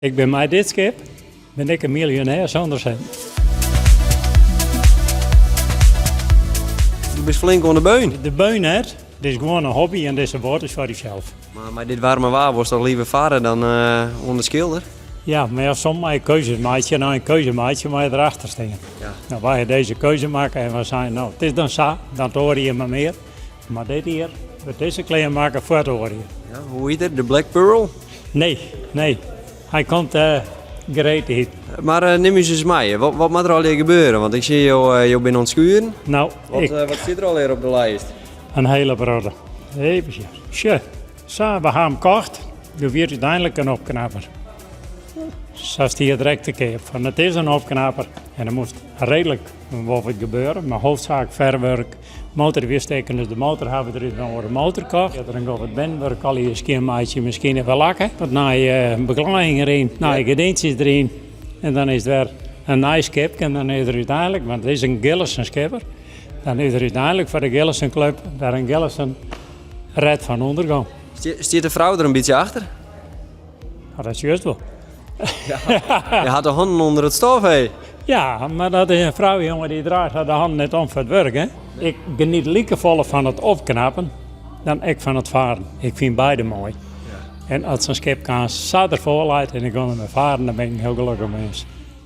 Ik bin mei dit skip bin ik in miljonêr sûnder sinten. Do bist flink oan de beun. De beun net, dit is gewoan in hobby en dizze boat is foar dysels. Mar mei dit waarme waar wolst toch liever farre dan oan de skilder? Ja, mar ja, soms moatte je keuzes meitsje. No, in keuze meitsje moatte je derachter stean. Ja. No, wy ha dizze keuze makke en we seinen, no, it is dan sa, dan it oare jier mar mear. Mar dit jier wurdt dizze klear makke foar it oare jier. Ja, hoe hjit er? De Black Pearl? Nee, nee. Hy komt gereed te hiten. Mar nim ús ris mei. Wat, wat moat der allegear gebeure? Want ik sjoch jo, jo binne oan it skuren. No, Wat, ik, wat stiet der allegear op de lijst? in hiele protte. Even sjen. Sjoch, sa, we ha him kocht. Doe wie it úteinlik in opknapper. Sa stie it direkt te keap. Fan it is in opknapper en der moast reedlik wol wat gebeure, mar hoofdsaak ferwurk, Motor wie stikken, dus de motor ha we der út in oare motor kocht. Dan gie it binnenwurk allegear skjinmeitsje, miskien even lakke. Wat nije beklaaiïng deryn, nije gerdyntsjes deryn. En dan is it wer in nij skipke en dan is der úteinlik, want it is in Gillissen skipper, dan is der úteinlik foar de Gillissen Club wer in Gillissen red fan ûndergong. Stiet de frou der in bytsje achter? No, dat sjochst wol. Je hat de hannen ûnder it stof, hé. Ja, mar dat is in frou, jonge, dy draait har de hannen net om foar it wurk, hè. Ik geniet likefolle fan it opknappen dan ek fan it faren. Ik fyn beide moai. En as sa'n skip aanst sa derfoar leit en ik gean dermei faren, dan bin ik in hiel gelokkich mins.